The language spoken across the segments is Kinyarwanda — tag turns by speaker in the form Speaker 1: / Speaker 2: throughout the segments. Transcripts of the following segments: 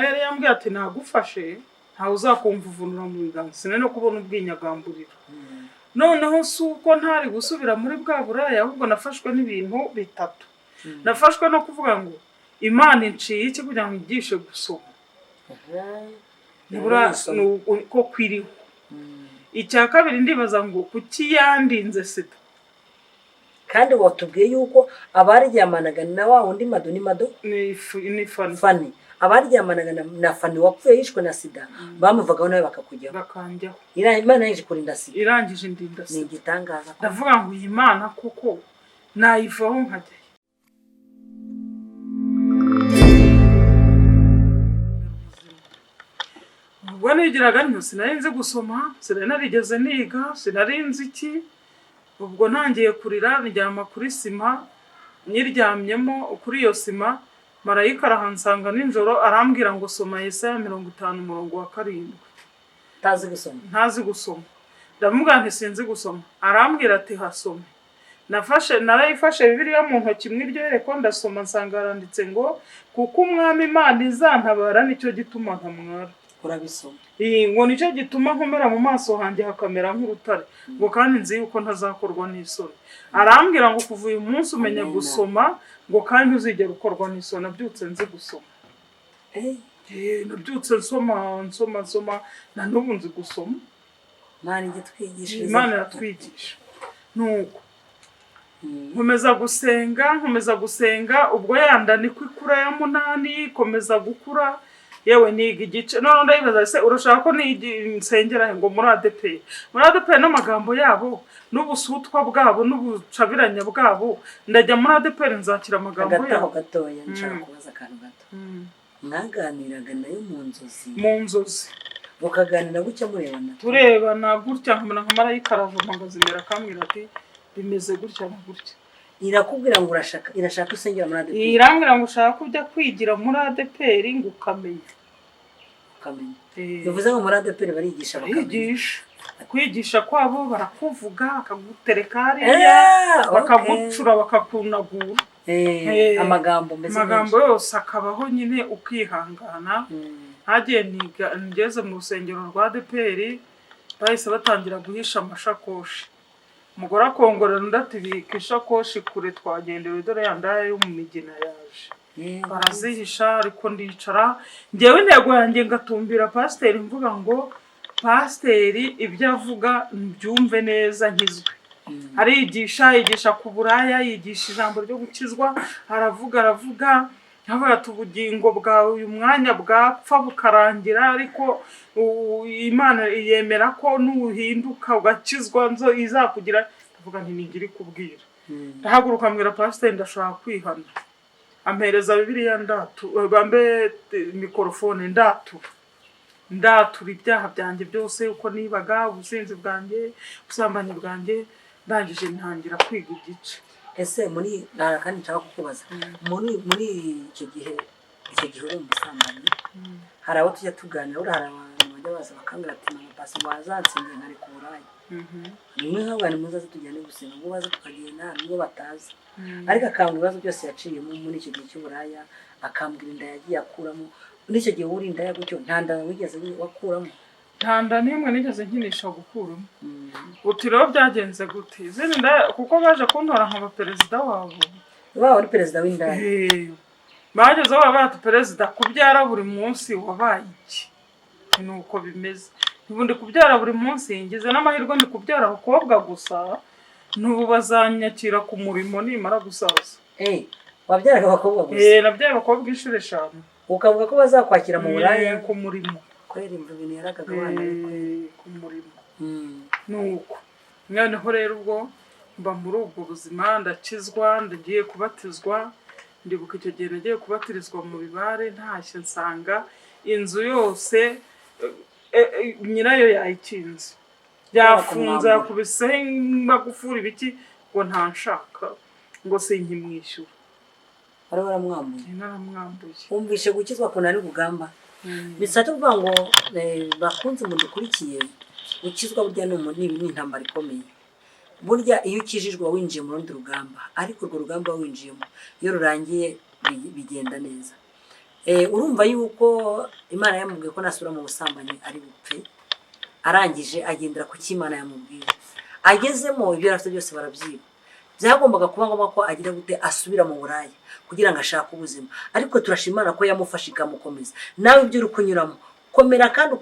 Speaker 1: Yari yambwiye ati nagufashe ntawe uzakumvuvunura mu biganza, sinari no kubona ubwinyagamburiro. Noneho si uko ntari gusubira muri bwa buraya, ahubwo nafashwe n'ibintu bitatu. Nafashwe no kuvuga ngo Imana inciye iki kugira ngo inyigishe gusoma, nibura ni uko kwiriho. Icya kabiri, ndibaza ngo kuki yandinze sida?
Speaker 2: Kandi watubwiye yuko abaryamanaga na wa wundi Mado, ni Mado?
Speaker 1: Ni Fani.
Speaker 2: Fani, abaryamanaga na Fani wapfuye yishwe na sida bamuvagaho nawe bakakujyaho.
Speaker 1: Bakanjyaho.
Speaker 2: Imana yaje kurinda sida.
Speaker 1: Irangije indinda
Speaker 2: Ni
Speaker 1: sida.
Speaker 2: igitangaza.
Speaker 1: Ndavuga ngo iyi Mana koko nayivaho nkajyayo? Ubwo nigiraga ntyo, sinari nzi gusoma, sinari narigeze niga, sinari nzi iki. Ubwo ntangiye kurira, ndyama kuri sima. Nyiryamyemo kuri iyo sima, marayika arahansanga nijoro, arambwira ngo soma Yesaya 50 umurongo wa 7.
Speaker 2: Utazi gusoma?
Speaker 1: Ntazi gusoma. Ndamubwira nti sinzi gusoma. Arambwira ati hasome. Nafashe, narayifashe Bibiliya mu ntoki mu iryo yereko, ndasoma, nsanga haranditse ngo kuko Umwami Imana izantabara, nicyo gituma ntamwara.
Speaker 2: Urabisoma?
Speaker 1: Iyi ngo nicyo gituma nkomera mu maso hanjye hakamera nk'urutare, ngo kandi nzi yuko ntazakorwa n'isoni. Arambwira ngo kuva uyu munsi umenya
Speaker 2: Amen.
Speaker 1: gusoma, ngo kandi ntuzigera ukorwa n'isoni. Nabyutse nzi gusoma. Nabyutse nsoma, nsoma, nsoma, na n'ubu nzi gusoma.
Speaker 2: Imana ijya itwigishiriza.
Speaker 1: Imana iratwigisha. Nuko nkomeza gusenga, nkomeza gusenga. Ubwo yanda niko ikura ya munani, ikomeza gukura. Yewe, niga igice. None ndayibaza se urashaka ko nsengera he? Ngo muri ADEPR. Muri ADEPR n'amagambo yabo n'ubusutwa bwabo n'ubucabiranya bwabo, ndajya muri ADEPR nzakira amagambo
Speaker 2: Hagati aho
Speaker 1: yabo?
Speaker 2: gatoya, nshaka kubaza akantu gato. Mwaganiraga nayo mu nzozi?
Speaker 1: Mu nzozi.
Speaker 2: Mukaganira gutya murebana?
Speaker 1: Turebana gutya, nkabona nka marayika araje mpagaze imbere, akambwira ati bimeze gutya na gutya.
Speaker 2: Irakubwira ngo urashaka, irashaka usengera muri ADEPR?
Speaker 1: Irambwira ngo ushaka kujya kwigira muri ADEPR ngo ukamenya.
Speaker 2: Ukamenya. Bivuze ngo muri ADEPR barigisha bakamenya.
Speaker 1: Barigisha. Kwigisha kwabo barakuvuga, bakagutereka hariya, bakagucura, bakakunagura.
Speaker 2: Amagambo mbese
Speaker 1: Amagambo
Speaker 2: menshi.
Speaker 1: yose akabaho nyine, ukihangana. Hagiye niga, ngeze mu rusengero rwa ADEPR bahise batangira guhisha amashakoshi. Umugore akongorera undi ati bika ishakoshi kure, twagendewe, dore ya ndaya yo mu migina yaje. Barazihisha, ariko ndicara. Ngewe intego yanjye ngatumbira pasiteri, mvuga ngo pasiteri ibyo avuga mbyumve neza nkizwe. Arigisha, yigisha ku buraya, yigisha ijambo ryo gukizwa, aravuga, aravuga, avuga ati ubugingo bwawe uyu mwanya bwapfa bukarangira, ariko Imana yemera ko nuhinduka ugakizwa nzo izakugira. Ndavuga nti ningiri kubwira. Ndahaguruka mbwira pasiteri ndashaka kwihana. Ampereza Bibiliya, ndatu bambe mikorofone, ndatura, ndatura ibyaha byanjye byose, uko nibaga, ubusinzi bwanjye, ubusambanyi bwanjye. Ndangije ntangira kwiga igice.
Speaker 2: Ese muri nta kandi nshaka kukubaza, muri icyo gihe uri umusambanyi, hari abo tujya tuganira buriya, hari abantu bajya baza bakambwira ati mama pasi wazansengera nkareka uburaya. Rimwe nk'abantu muzaze tujyane gusenga, ngo baze tukagenda, nubwo batazi, ariko akambwira ibibazo byose yaciyemo muri icyo gihe cy'uburaya, akambwira inda yagiye akuramo. Muri icyo gihe uri indaya gutyo, nta nda wigeze wakuramo?
Speaker 1: Nta nda n'imwe nigeze nkinisha gukuramo. Uti rero byagenze gute izindi nda? Kuko baje kuntora nkaba perezida wabo.
Speaker 2: Waba uri perezida w'indaya?
Speaker 1: Bagezeho baba bati perezida kubyara buri munsi wabaye iki? Ni uko bimeze, ubu ndi kubyara buri munsi, ngize n'amahirwe ndi kubyara abakobwa gusa, n'ubu bazanyakira ku murimo nimara gusaza.
Speaker 2: Wabyaraga abakobwa gusa?
Speaker 1: Nabyaye abakobwa inshuro 5.
Speaker 2: Ukavuga ko bazakwakira mu buraya?
Speaker 1: Ku murimo.
Speaker 2: Kubera imva ibintu yaragaga abana ariko.
Speaker 1: Ku murimo. Nuko noneho rero ubwo mba muri ubwo buzima, ndakizwa, ndagiye kubatizwa. Ndibuka icyo gihe nagiye kubatirizwa mu bibare, ntashye nsanga inzu yose nyirayo yayikinze, yafunze.
Speaker 2: Kumwambura.
Speaker 1: Yakubiseho magufuri ibiki, ngo ntanshaka, ngo sinkimwishyura.
Speaker 2: Wari waramwambuye?
Speaker 1: Naramwambuye.
Speaker 2: Wumvishe gukizwa kuntu ari rugamba. Bishatse kuvuga ngo bakunze mudukurikiye, gukizwa burya ni intambara ikomeye. Burya iyo ukijijwe uba winjiye mu rundi rugamba, ariko urwo rugamba winjiyemo iyo rurangiye bigenda neza. Urumva yuko Imana yamubwiye ko nasubira mu busambanyi ari bupfe, arangije agendera ku cyo Imana yamubwiye, agezemo ibyo yari afite byose barabyiba. Byagombaga kuba ngombwa ko agira gute, asubira mu buraya kugira ngo ashake ubuzima, ariko turashima Imana ko yamufashe ikamukomeza. Nawe ibyo uri kunyuramo, komera kandi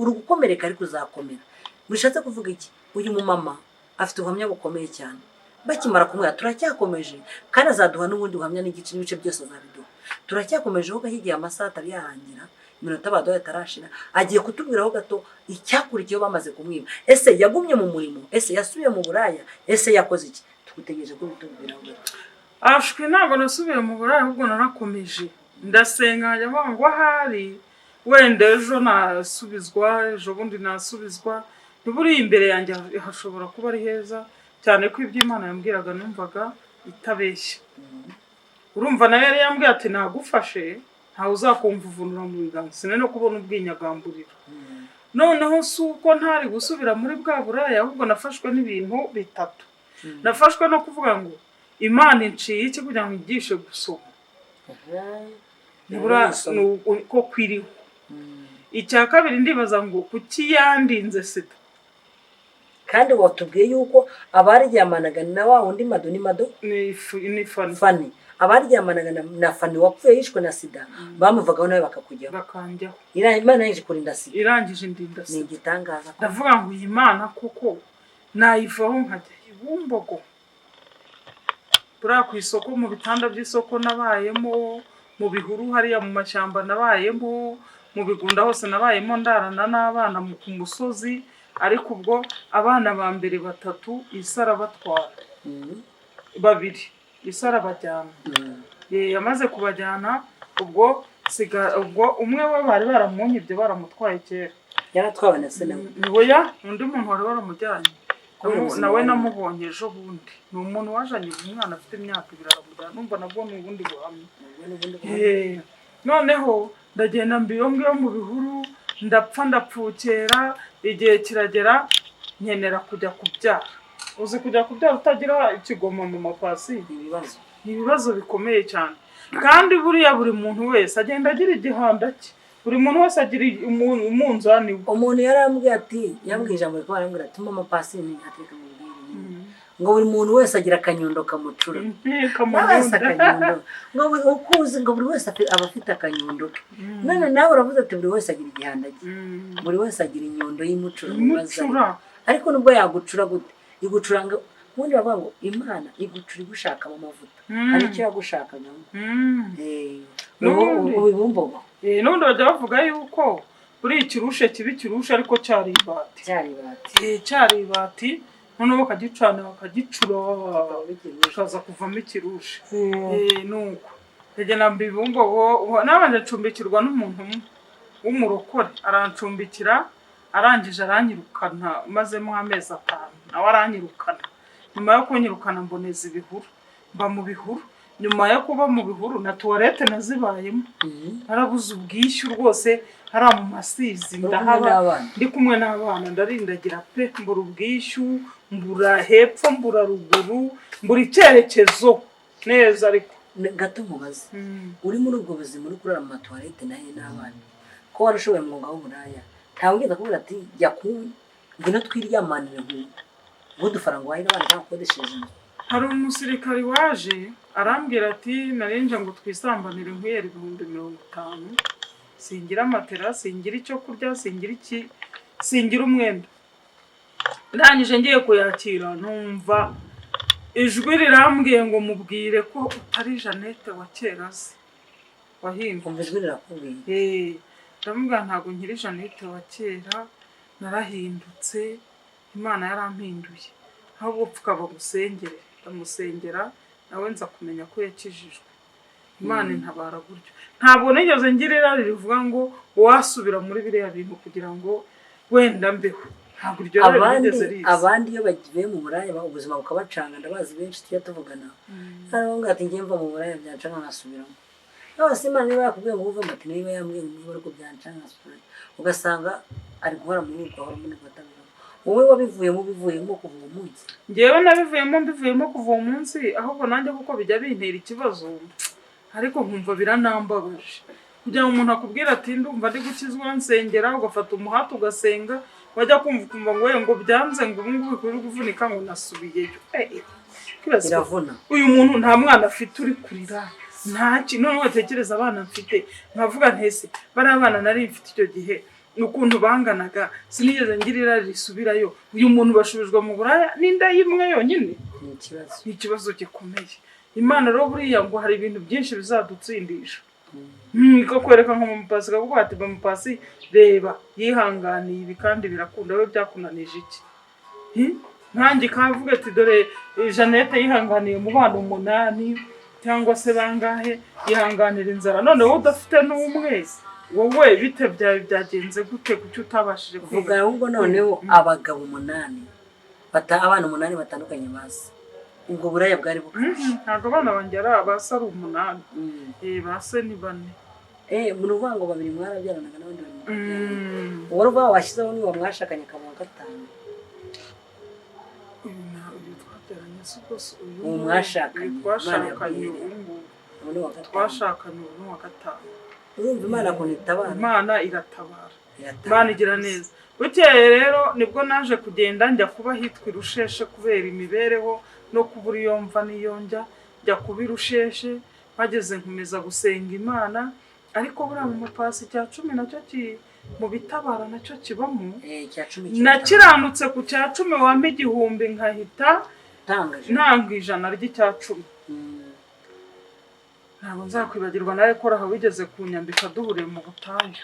Speaker 2: uri gukomereka ariko uzakomera. Bishatse kuvuga iki? Uyu mumama afite ubuhamya bukomeye cyane. Bakimara kumwira turacyakomeje, kandi azaduha n'ubundi buhamya n'igice n'ibice byose azabiduha. Turacyakomejeho gato, igihe amasaha atari yarangira, iminota baduhaye atarashira, agiye kutubwiraho gato icyakurikiyeho bamaze kumwiba. Ese yagumye mu murimo? Ese yasubiye mu buraya? Ese yakoze iki? Tugutegereje ko bitubwiraho gato.
Speaker 1: Ashwi, ntabwo nasubiye mu buraya, ahubwo narakomeje ndasenga, nkajya mvuga ngo ahari wenda ejo nasubizwa, ejo bundi nasubizwa, ntiburiya imbere yanjye hashobora kuba ari heza cyane, ko ibyo Imana yambwiraga numvaga itabeshya. Urumva nawe yari yambwiye ati nagufashe ntawe uzakumvuvunura mu biganza, sinari no kubona ubwinyagamburiro. Noneho si uko ntari gusubira muri bwa buraya, ahubwo nafashwe n'ibintu bitatu. Nafashwe no kuvuga ngo Imana inciye iki kugira ngo igishe gusoma, nibura ni uko kwiriho. Icya kabiri, ndibaza ngo kuki yandinze sida?
Speaker 2: Kandi watubwiye yuko abaryamanaga na wa wundi Mado, ni Mado?
Speaker 1: Ni Fani.
Speaker 2: Fani, abaryamanaga na Fani wapfuye yishwe na sida, bamuvagaho nawe bakakujyaho.
Speaker 1: Bakanjyaho.
Speaker 2: Imana yaje kurinda sida.
Speaker 1: Irangije indinda
Speaker 2: Ni
Speaker 1: sida.
Speaker 2: igitangaza ko
Speaker 1: Ndavuga ngo iyi Mana koko nayivaho nkajya i Bumbogo, buriya ku isoko, mu bitanda by'isoko nabayemo, mu bihuru hariya mu mashyamba nabayemo, mu bigunda hose nabayemo, ndarana n'abana ku musozi. Ariko ubwo abana ba mbere batatu isi arabatwara, babiri isi arabajyana. Yamaze kubajyana, ubwo siga ubwo umwe we bari baramunyibye, baramutwaye kera.
Speaker 2: Yaratwawe na se nawe?
Speaker 1: Oya, undi muntu wari waramujyanye.
Speaker 2: Kubera ubuzima
Speaker 1: Nawe
Speaker 2: bubi.
Speaker 1: namubonye ejo bundi, ni umuntu wajanye umwana afite imyaka 2 aramujyana. Numva nabwo ni ubundi buhamya.
Speaker 2: Ubwo ni ubundi buhamya.
Speaker 1: Noneho ndagenda mba iyo ngiyo mu bihuru, ndapfa ndapfukera. Igihe kiragera nkenera kujya kubyara. Uzi kujya kubyara utagira ikigoma mu mapasi?
Speaker 2: Ibibazo.
Speaker 1: Ni ibibazo bikomeye cyane. Kandi buriya buri muntu wese agenda agira igihanda cye, buri muntu wese agira umunzani we.
Speaker 2: Umuntu yarambwiye ati, yambwiye ijambo rikomeye, arambwira ati mama pasi ni atereka mubwire ngo buri muntu wese agira akanyundo kamucura. Wese
Speaker 1: Kamunyunda.
Speaker 2: Akanyundo ngo uko uzi ngo buri wese aba afite akanyundo ke. None nawe uravuze ati buri wese agira igihanda cye, buri wese agira inyundo y'imucura mu bibazo arimo.
Speaker 1: Imucura.
Speaker 2: Ariko nubwo yagucura gute, igucura ngo ubundi bavuga ngo Imana igucura igushakamo amavuta. Hari icyo yagushakagamo. Ubu Bumbogo.
Speaker 1: N'ubundi bajya bavuga yuko buriya ikirushe kiba ikirushe, ariko cyari ibati.
Speaker 2: Cyari ibati.
Speaker 1: Cyari ibati, noneho bakagicana bakagicura, bikaza kuvamo ikirushe. Nuko ndagenda mba i Bumbogo, nabanje ncumbikirwa n'umuntu umwe w'umurokore, arancumbikira, arangije aranyirukana, mazemo amezi 5 nawe aranyirukana. Nyuma yo kunyirukana mboneza ibihuru, mba mu bihuru. Nyuma yo kuba mu bihuru na tuwarete nazibayemo, narabuze ubwishyu rwose hariya mu Masizi.
Speaker 2: Uri kumwe
Speaker 1: Ndahaba.
Speaker 2: n'abana?
Speaker 1: Ndi kumwe n'abana, ndarindagira pe, mbura ubwishyu, mbura hepfo, mbura ruguru, mbura icyerekezo neza ariko.
Speaker 2: Gato nkubaze, uri muri ubwo buzima, uri kurara mu matuwarete nawe n'abana, ko warashoboye umwuga w'uburaya, ntawe ugenda kubwira ati jya ku ngwino twiryamanire nkumva ngo udufaranga wahira abana cyangwa ukodesheje inzu?
Speaker 1: Hari umusirikari waje arambwira ati narinje ngo twisambanire nkwiyera 50,000, singira matera, singira icyo kurya, singira iki, singira umwenda. Ndangije ngiye kuyakira numva ijwi rirambwiye ngo mubwire ko utari Jeannette wa kera se wahindutse.
Speaker 2: Kumva ijwi rirakubwiye.
Speaker 1: Ndamubwira ntabwo nkiri Jeannette wa kera, narahindutse, Imana yarampinduye, ahubwo pfukama musengere. Ndamusengera, nawe nza kumenya ko yakijijwe. Imana intabara gutyo. Ntabwo nigeze ngira irari rivuga ngo wasubira muri biriya bintu kugira ngo wenda mbeho, ntabwo iryo rari
Speaker 2: Abandi
Speaker 1: rigeze riza.
Speaker 2: Abandi iyo bagiye mu buraya ubuzima bukabacanga, ndabazi benshi tujya tuvugana, hariho ati ngiye mva mu buraya byancanga nkasubiramo. Yose Imana niba yakubwiye ngo uvemo, ati niba yambwiye ngo uvemo ariko byancanga nkasubiramo, ugasanga ari guhora muri ubwo, ahora muri ubwo atabivamo. Wowe wabivuyemo, ubivuyemo kuva uwo munsi?
Speaker 1: Njyewe nabivuyemo, mbivuyemo kuva uwo munsi. Ahubwo nanjye kuko bijya bintera ikibazo, ariko nkumva biranambabaje. Kugira ngo umuntu akubwire ati ndumva ndi gukizwa, nsengera, ugafata umuhati ugasenga, wajya kumva ukumva ngo we ngo byanze, ngo ubu ngubu uri kuvunika, ngo nasubiyeyo. Kwibaza
Speaker 2: Biravuna.
Speaker 1: Uyu muntu nta mwana afite uri kurira, nta kintu. Noneho watekereza abana mfite, nkavuga ntese bariya bana nari mfite icyo gihe ukuntu banganaga, sinigeze ngira irari risubirayo. Uyu muntu bashubijwe mu buraya n'inda y'imwe yonyine.
Speaker 2: Ni ikibazo.
Speaker 1: Ni ikibazo gikomeye. Imana rero buriya ngo hari ibintu byinshi bizadutsindisha, ikakwereka nka mumupasi, ikavuga ati mumupasi reba yihanganiye ibi kandi birakunda, we byakunanije iki? Nkanjye ikavuga ati dore Jeannette yihanganiye mu bana 8 cyangwa se bangahe, yihanganira inzara, none wowe udafite n'umwe, wowe bite byawe byagenze gute? Kuki utabashije
Speaker 2: Vuga.
Speaker 1: Kwiga?
Speaker 2: Ahubwo noneho abagabo 8 abana 8 batandukanye bazi ubwo buraya bwari bukabije.
Speaker 1: Ntabwo abana banjye ari abase, ari 8. Base ni 4.
Speaker 2: Ni ukuvuga ngo babiri mwarabyaranaga n'abandi babiri mukabyarana. Uwo ruvuga washyizeho ni uwo mwashakanye akaba uwa gatanu.
Speaker 1: Uyu twabyaranye si ubwo si uyu
Speaker 2: Uwo
Speaker 1: nguyu.
Speaker 2: mwashakanye,
Speaker 1: Uyu twashakanye
Speaker 2: Imana
Speaker 1: ubu ngubu.
Speaker 2: Uwo ni uwa gatanu.
Speaker 1: Twashakanye ubu ni uwa gatanu.
Speaker 2: Urumva Imana ukuntu itabara.
Speaker 1: Imana iratabara.
Speaker 2: Iratabara.
Speaker 1: Imana igira neza. Bukeye rero nibwo naje kugenda njya kuba ahitwa i Rusheshe kubera imibereho no kubura iyo mva n'iyo njya, njya kuba i Rusheshe. Mpageze nkomeza gusenga Imana, ariko buriya mu mupasi cya cumi nacyo mu bitabara nacyo kibamo.
Speaker 2: Icya cumi.
Speaker 1: Nakiranutse ku cya cumi, wampa 1000 nkahita
Speaker 2: Tanga.
Speaker 1: ntanga 100 ry'icya cumi. Ntabwo nzakwibagirwa nawe ko aho wigeze kunyambika duhuriye mu butayu,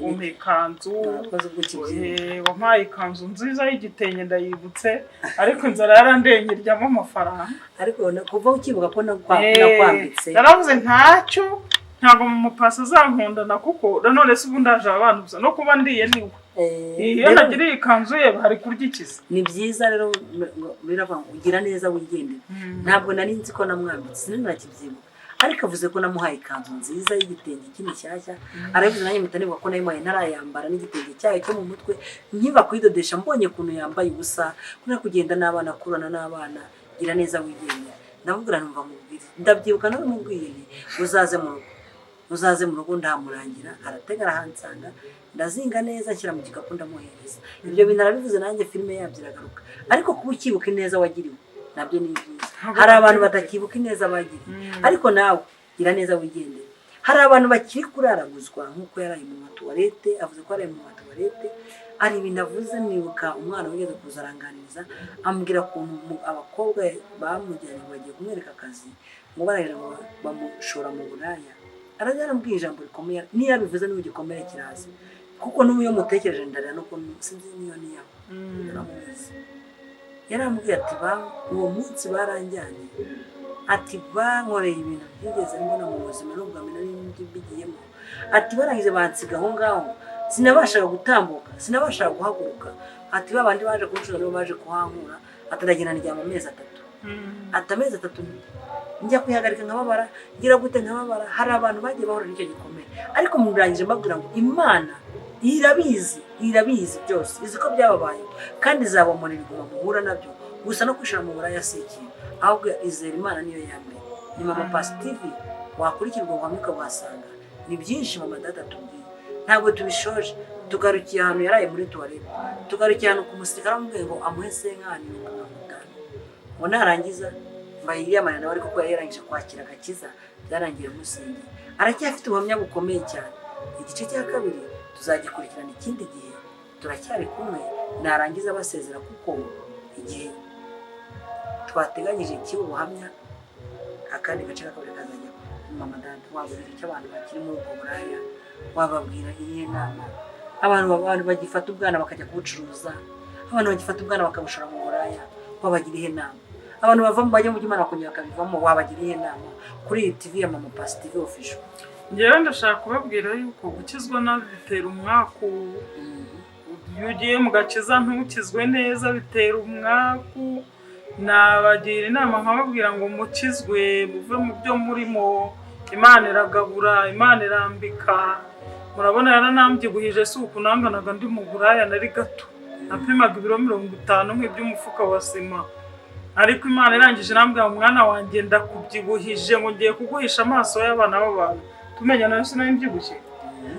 Speaker 1: umpa ikanzu.
Speaker 2: Murakoze ubwo ukibyina.
Speaker 1: Wampaye ikanzu nziza y'igitenge, ndayibutse, ariko inzara yarandenye iryamo amafaranga.
Speaker 2: Ariko kuva ukibuka ko nakwambitse.
Speaker 1: Naravuze ntacyo, ntabwo mu mupasi azankundana, kuko nanone se ubu ndaje abantu gusa no kuba ndiye niwe. Iyo
Speaker 2: Rero
Speaker 1: nagiriye ikanzu ye bari kurya ikiza.
Speaker 2: Ni byiza rero ngo biravuga ngo ugira neza wigendera. Ntabwo nari nzi ko namwambitse, sinari nakibyibuka, ariko avuze ko namuhaye ikanzu nziza y'igitenge ikiri nshyashya. Arabivuze nanjye mpita nibuka ko nayimuhaye ntarayambara n'igitenge cyayo cyo mu mutwe, nkiva kuyidodesha mbonye ukuntu yambaye ubusa kubera kugenda n'abana, akurana n'abana. Gira neza wigendera. Ndamubwira numva mubwire, ndabyibuka naramubwiye nti uzaze mu rugo, uzaze mu rugo. Ndahamurangira, aratega arahansanga, ndazinga neza nshyira mu gikapu ndamuhereza. Ibyo bintu arabivuze nanjye filime yabyo iragaruka. Ariko kuba ukibuka ineza wagiriwe nabyo ni byiza. Hari abantu batakibuka ineza bagiriwe, ariko nawe gira neza wigendere. Hari abantu bakiri kuraraguzwa nk'uko yaraye mu matuwarete, avuze ko yaraye mu matuwarete. Hari ibintu avuze nibuka, umwana wigeze kuza aranganiriza, ambwira ukuntu abakobwa bamujyanye ngo bagiye kumwereka akazi, ngo barahera ngo bamushora mu buraya. Arajya yarambwiye ijambo rikomeye, niyo abivuze n'ubu gikomere kiraza, kuko n'ubu iyo mutekereje ndarira, nuko sinzi niyo niyo yaramuzi. Yarambwiye ati ba uwo munsi baranjyanye, ati bankoreye ibintu byigeze mbona mu buzima n'ubwa mbere nari mbigiyemo, ati barangije bansiga aho ngaho, sinabashaga gutambuka, sinabashaga guhaguruka, ati ba bandi baje kuncuza nibo baje kuhankura, ati ndagenda ndyama amezi 3, ati amezi 3 njya kwihagarika nkababara, ngira gute nkababara. Hari abantu bagiye bahura n'icyo gikomere, ariko murangije mbabwira ngo Imana irabizi, irabizi byose, izi ko byababayeho kandi izabomora ibiguma muhura nabyo. Gusa no kwishora mu buraya si ikintu, ahubwo izera Imana niyo ya mbere. Ni Mama Pasi TV, wakurikirwa ubuhamya ukabuhasanga. Ni byinshi mama data tubwiye, ntabwo tubishoje. Tugarukiye ahantu yaraye muri tuwarete, tugarukiye ahantu ku musirikare amubwiye ngo amuhe senkani 50,000 ngo narangiza ngo yiyamane nawe, ariko ko yari yarangije kwakira agakiza byarangiye amusengeye. Aracyafite ubuhamya bukomeye cyane. Igice cya kabiri tuzagikurikirana ikindi gihe, turacyari kumwe. Narangiza basezera kuko igihe twateganyije cy'ubu buhamya, akandi gace ka kabiri kazajya. Mama dada, wababwira icyo abantu bakiri muri ubwo buraya? Wababwira iyihe nama abantu bagifata ubwana bakajya kubucuruza, abantu bagifata ubwana bakabushora mu buraya? Wabagira iyihe nama abantu bavamo bajya mu by'Imana bakongera bakabivamo? Wabagira iyihe nama kuri iyi TV ya Mama Pasi TV Official?
Speaker 1: Njyewe ndashaka kubabwira yuko gukizwa nabi bitera umwaku. Iyo ugiye mu gakiza ntukizwe neza bitera umwaku. Nabagira inama nkababwira ngo mukizwe, muve mu byo murimo. Imana iragabura, Imana irambika. Murabona yaranambyibuhije, si uku nanganaga ndi mu buraya, nari gato, napimaga ibiro 50 nk'iby'umufuka wa sima. Ariko Imana irangije irambwira ngo mwana wanjye ndakubyibuhije, ngo ngiye kuguhisha amaso y'abana b'abantu. Tumenyana sinari mbyibushye.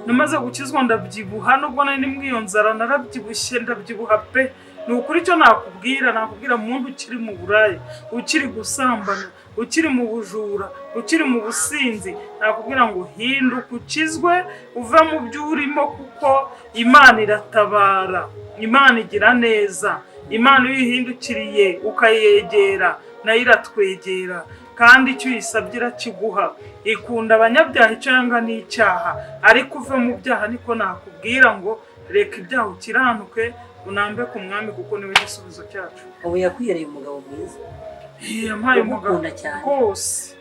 Speaker 1: Namaze gukizwa ndabyibuha, nubwo nari muri iyo nzara narabyibushye, ndabyibuha pe. Ni ukuri icyo nakubwira, nakubwira muntu ukiri mu buraya, ukiri gusambana, ukiri mu bujura, ukiri mu businzi, nakubwira ngo hinduka ukizwe, uve mu byo urimo, kuko Imana iratabara, Imana igira neza. Imana iyo uyihindukiriye ukayegera, nayo iratwegera, kandi icyo uyisabye irakiguha. Ikunda abanyabyaha, icyo yanga ni icyaha. Ariko uve mu byaha, niko nakubwira ngo reka ibyaha ukiranuke, unambe ku mwami, kuko niwe gisubizo cyacu.
Speaker 2: Ubu yakwiyereye umugabo mwiza.
Speaker 1: Yampaye umugabo
Speaker 2: Ugukunda cyane.
Speaker 1: rwose.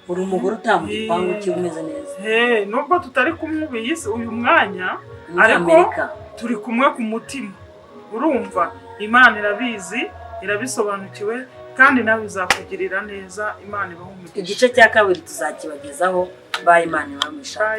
Speaker 2: Uri umugore utaha mu gipangu cye umeze neza.
Speaker 1: He, nubwo tutari kumwe ubu uyu mwanya,
Speaker 2: Muri
Speaker 1: ariko
Speaker 2: Amerika.
Speaker 1: turi kumwe ku mutima. Urumva, Imana irabizi, irabisobanukiwe, kandi nawe izakugirira neza. Imana ibahe umugisha.
Speaker 2: Igice cya kabiri tuzakibagezaho. Bayi, Imana ibahe umugisha.
Speaker 1: Bye.